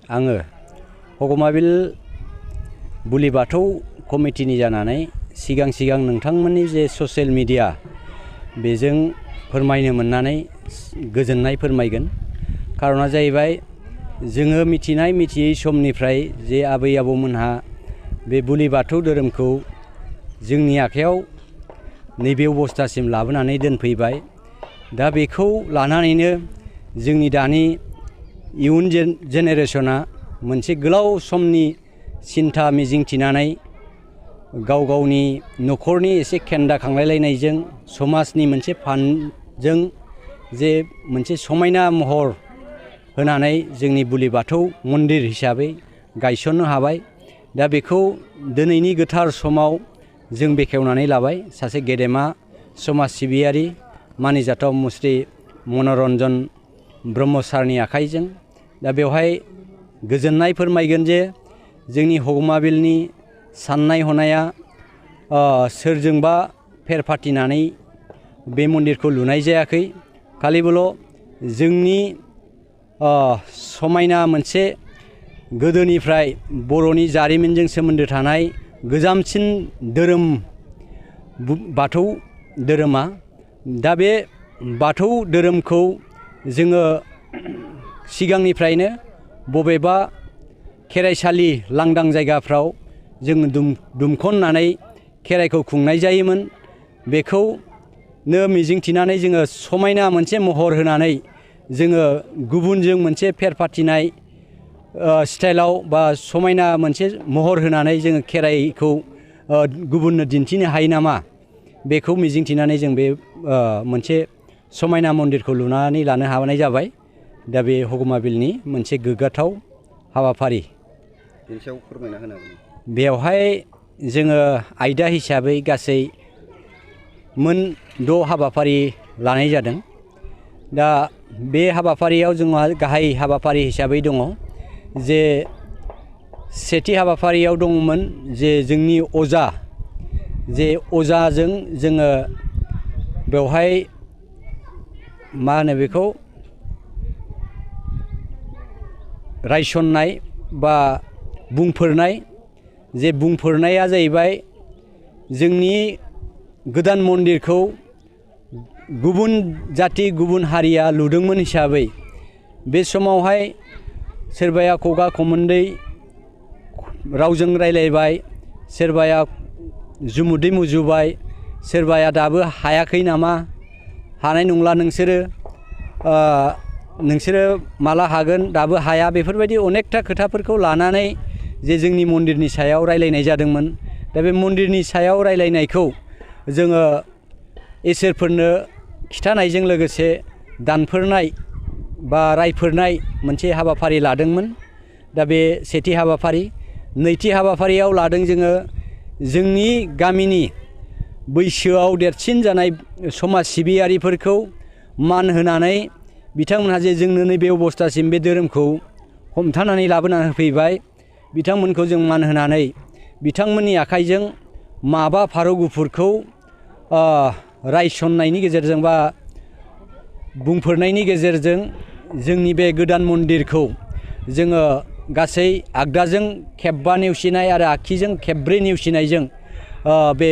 आङो ह'गमाबिल बुलि बाथौ कमिटिनि जानानै सिगां नोंथांमोननि जे ससियेल मिडिया बेजों फोरमायनो मोननानै गोजोननाय फोरमायगोन। कारना जाहैबाय जोङो मिथियै समनिफ्राय जे आबै आबौमोनहा बे बुलि बाथौ धोरोमखौ जोंनि आखायाव नैबे अबस्थासिम लाबोनानै दोनफैबाय। दा बेखौ लानानैनो जोंनि दानि इयुन जेनेरेशना मोनसे गोलाव समनि सिन्था मिजिंथिनानै गावनि न'खरनि एसे खेन्दा खांलायलायनायजों समाजनि मोनसे फान्डजों जे मोनसे समायना महर होनानै जोंनि बुलि बाथौ मन्दिर हिसाबै गायसननो हाबाय। दा बेखौ दिनैनि गोथार समाव जों बेखेवनानै लाबाय सासे गेदेमा समाज सिबियारि मानिजाथाव मुस्रि मनरन ब्रह्म सारनि आखाइजों। दा बेवहाय गोजोननाय फोरमायगोन जे जोंनि ह'गमाबिलनि साननाय हनाया सोरजोंबा फेर फाथिनानै बे मन्दिरखौ लुनाय जायाखै। खालिबोल' जोंनि समायना मोनसे गोदोनिफ्राय बर'नि जारिमिनजों सोमोन्दो थानाय गोजामसिन धोरोम बाथौ धोरोमा। दा बे बाथौ धोरोमखौ जोङो सिगांनिफ्रायनो बबेबा खेराइसालि लांदां जायगाफ्राव जोङो दुमख'ननानै खेराइखौ खुंनाय जायोमोन। बेखौनो मिजिंथिनानै जोङो समायना मोनसे महर होनानै जोङो गुबुनजों मोनसे फेर फाथिनाय स्टाइलाव बा समायना मोनसे महर होनानै जोङो खेराइखौ गुबुननो दिन्थिनो हायो नामा, बेखौ मिजिंथिनानै जों बे मोनसे समायना मन्दिरखौ लुनानै लानो हानाय जाबाय। दा बे ह'गमाबिलनि मोनसे गोग्गाथाव हाबाफारि। बेनि सायाव फोरमायना होनो हागोन? बेवहाय जोङो आयदा हिसाबै गासै मोन 6 हाबाफारि लानाय जादों। दा बे हाबाफारियाव जोंहा गाहाय हाबाफारि हिसाबै दङ जे सेथि हाबाफारियाव दङमोन जे जोंनि अजाजों जोङो बेवहाय मा होनो बेखौ रायसननाय बा बुंफोरनाय। जे बुंफोरनाया जाहैबाय जोंनि गोदान मन्दिरखौ गुबुन जाथि गुबुन हारिया लुदोंमोन हिसाबै बे समावहाय सोरबाया खगा खमोन्दै रावजों रायलायबाय, सोरबाया जुमुदै मुजुबाय, सोरबाया दाबो हायाखै नामा, हानाय नंला नोंसोरो माला हागोन, दाबो हाया, बेफोरबायदि अनेकथा खोथाफोरखौ लानानै जे जोंनि मन्दिरनि सायाव रायलायनाय जादोंमोन। दा बे मन्दिरनि सायाव रायलायनायखौ जोङो इसोरफोरनो खिथानायजों लोगोसे दानफोरनाय बा रायफोरनाय मोनसे हाबाफारि लादोंमोन। दा बे सेथि हाबाफारि। नैथि हाबाफारियाव लादों जोङो जोंनि गामिनि बैसोआव देरसिन जानाय समाज सिबियारिफोरखौ मान होनानै बिथांमोनहा जे जोंनो नैबे अबस्थासिम बे धोरोमखौ हमथानानै लाबोनानै होफैबाय, बिथांमोनखौ जों मान होनानै बिथांमोननि आखाइजों माबा फारौ गुफुरखौ रायसननायनि गेजेरजों बा बुंफोरनायनि गेजेरजों जोंनि बे गोदान मन्दिरखौ जोङो गासै आगदाजों खेबबा नेवसिनाय आरो आगखिजों खेबब्रै नेवसिनायजों बे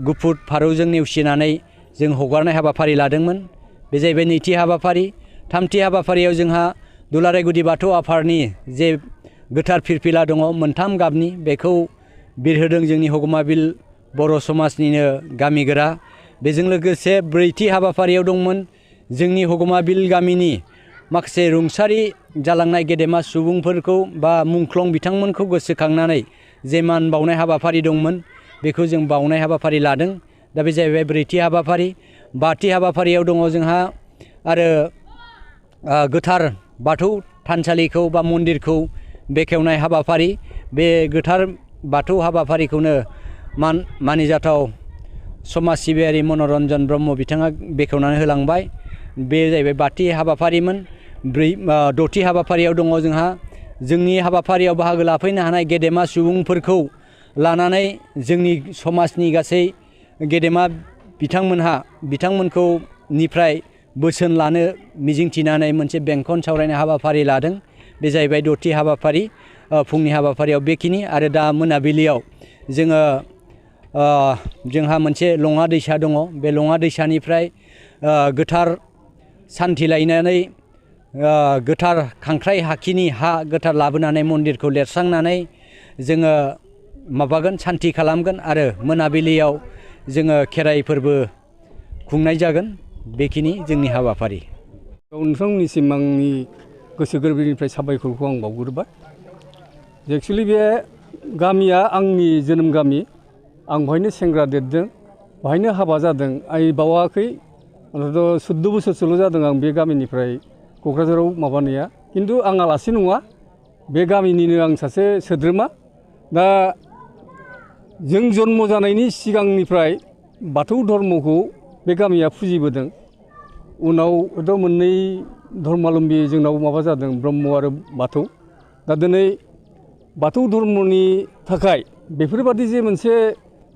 गुफुर फारौजों नेवसिनानै जों हगारनाय हाबाफारि लादोंमोन। बे जाहैबाय नैथि हाबाफारि। थामथि हाबाफारियाव जोंहा दुलाराय गुदि बाथौ आफादनि जे गोथार फिरफिला दङ 3 गाबनि, बेखौ बिरहोदों जोंनि ह'गमाबिल बर' समाजनिनो गामिगोरा। बेजों लोगोसे ब्रैथि हाबाफारियाव दंमोन जोंनि ह'गमाबिल गामिनि माखासे रुंसारि जालांनाय गेदेमा सुबुंफोरखौ बा मुंख्लं बिथांमोनखौ गोसोखांनानै जे मान बावनाय हाबाफारि दंमोन, बेखौ जों बावनाय हाबाफारि लादों। दा बे जाहैबाय ब्रैथि हाबाफारि। बाथि हाबाफारियाव दङ जोंहा आरो गोथार बाथौ थानसालिखौ बा मन्दिरखौ बेखेवनाय हाबाफारि। बे गोथार बाथौ हाबाफारिखौनो मानिजाथाव समाज सिबियारि मनरन ब्रह्म बिथाङा बेखेवनानै होलांबाय। बे जाहैबाय बाथि हाबाफारिमोन। द'थि हाबाफारियाव दङ जोंहा जोंनि हाबाफारियाव बाहागो लाफैनो हानाय गेदेमा सुबुंफोरखौ लानानै जोंनि समाजनि गासै गेदेमा बिथांमोनखौ निफ्राय बोसोन लानो मिजिंथिनानै मोनसे बेंखन सावरायनाय हाबाफारि लादों। बे जाहैबाय दथि हाबाफारि फुंनि हाबाफारियाव बेखिनि आरो दा मोनाबिलियाव जोंहा मोनसे लङा दैसा दङ बे लङा दैसानिफ्राय गोथार सान्थि लायनानै गोथार खांख्राइ हाखिनि हा गोथार लाबोनानै मन्दिरखौ लिरस्रांनानै जोङो माबागोन सान्थि खालामगोन आरो मोनाबिलियाव जोङो खेराइ फोरबो खुंनाय जागोन बेखिनि जोंनि हाबाफारि। नोंथांमोननिसिम आंनि गोसो गोरबोनिफ्राय साबायखरखौ आं बावग्रोबाय। एक्सुवेलि बे गामिया आंनि जोनोम गामि, आं बेवहायनो सेंग्रा देरदों, बेवहायनो हाबा जादों। बावाखै 14 बोसोरसोल' जादों आं बे गामिनिफ्राय क'क्राझाराव माबानाया, खिन्थु आं आलासि नङा, बे गामिनिनो आं सासे सोद्रोमा। दा जों जन्म जानायनि सिगांनिफ्राय बाथौ धर्मखौ बे गामिया फुजिबोदों। उनाव मोननै धर्मालम्बी जोंनाव माबा जादों, ब्रह्म आरो बाथौ। दा दिनै बाथौ धर्मनि थाखाय बेफोरबादि जे मोनसे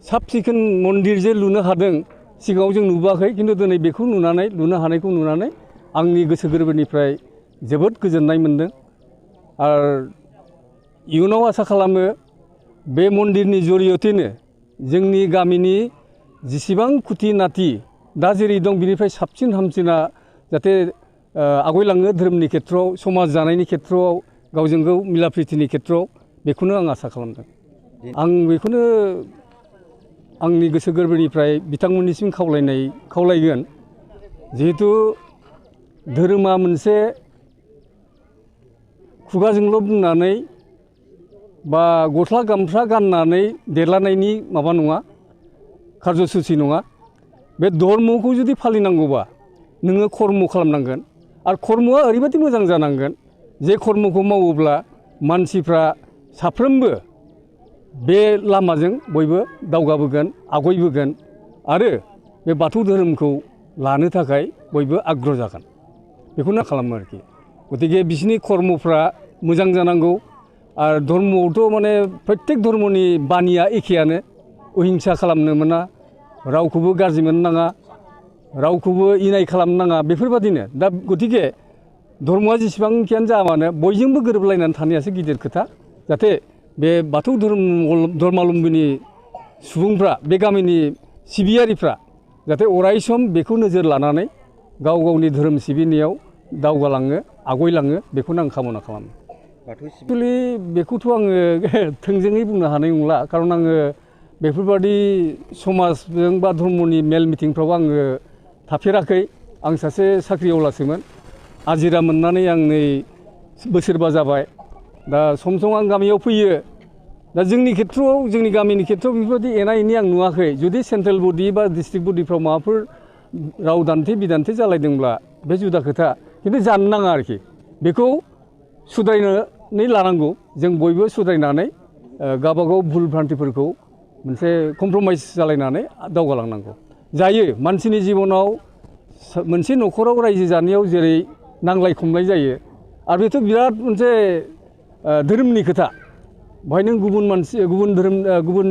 साब सिखोन मन्दिर जे लुनो हादों, सिगाङाव जों नुबोआखै, खिन्थु दिनै बेखौ लुनो हानायखौ नुनानै आंनि गोसो गोरबोनिफ्राय जोबोद गोजोननाय मोनदों। आरो इयुनाव आसा खालामो बे मन्दिरनि जरियतेनो जोंनि गामिनि जेसेबां खुथि नाथि दा जेरै दं बिनिफ्राय साबसिन हामसिना जाहाथे आवगायलाङो धोरोमनि खेथ्रआव, समाज जानायनि खेथ्रआव, गावजों गाव मिला प्रितिनि खेथ्रआव, बेखौनो आं आसा खालामदों। आं बेखौनो आंनि गोसो गोरबोनिफ्राय बिथांमोननिसिम खावलायगोन, जिहेथु धोरोमा मोनसे खुगाजोंल' बुंनानै बा गस्ला गामसा गाननानै देरलानायनि माबा नङा, खारज'सुचि नङा। बे धर्मखौ जुदि फालिनांगौबा नोङो खर्म खालामनांगोन, आरो खर्मआ ओरैबायदि मोजां जानांगोन जे खर्मखौ मावोब्ला मानसिफ्रा साफ्रोमबो बे लामाजों बयबो दावगाबोगोन, आवगायबोगोन आरो बे बाथौ धोरोमखौ लानो थाखाय बयबो आग्रह जागोन, बेखौनो खालामो आरोखि। गतिके बिसोरनि खर्मफ्रा मोजां जानांगौ। आरो धर्मआवथ' माने प्रत्येक धर्मनि बानिया एखेयानो, अहिंसा खालामनो मोना, रावखौबो गाज्रि मोननो नाङा, रावखौबो इनाय खालामनो नाङा, बेफोरबादिनो। दा गतिके धर्मआ जेसेबांखियानो जा मानो बयजोंबो गोरोबलायनानै थानायासो गिदिर खोथा। जाहाथे बे बाथौ धर्मालम्बीनि सुबुंफ्रा, बे गामिनि सिबियारिफ्रा जाहाथे अराय सम बेखौ नोजोर लानानै गाव गावनि धोरोम सिबिनायाव दावगालाङो, आवगायलाङो, बेखौनो आं कामना खालामो। एक्सुवेलि बेखौथ' आङो थोंजोङै बुंनो हानाय नंला, खारन आङो बेफोरबादि समाजजों बा धर्मनि मेल मिटिंफ्राव आङो थाफेराखै। आं सासे साख्रिआवलासोमोन, आजिरा मोननानै आं नै बोसोरबा जाबाय। दा सम सम आं गामियाव फैयो। दा जोंनि खेथ्रआव, जोंनि गामिनि खेथ्रआव बेफोरबायदि एना एनि आं नुवाखै। जुदि सेन्ट्रेल बडि बा डिस्ट्रिक्ट बडिफ्राव माबाफोर राव दान्थे बिदान्थे जालायदोंब्ला बे जुदा खोथा, खिन्थु जानो नाङा आरोखि। बेखौ सुद्रायनानै लानांगौ, जों बयबो सुद्रायनानै गावबागाव भुल भ्रान्थिफोरखौ मोनसे कमप्रमाइस जालायनानै दावगालांनांगौ। जायो मानसिनि जिबनाव मोनसे न'खराव रायजो जानायाव जेरै नांलाय खमलाय जायो, आरो बेथ' बिराद मोनसे धोरोमनि खोथा। बेवहाय नों गुबुन धोरोम गुबुन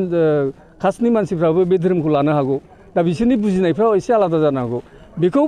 कास्टनि मानसिफ्राबो बे धोरोमखौ लानो हागौ। दा बिसोरनि बुजिनायफ्रा एसे आलादा जानो हागौ। बेखौ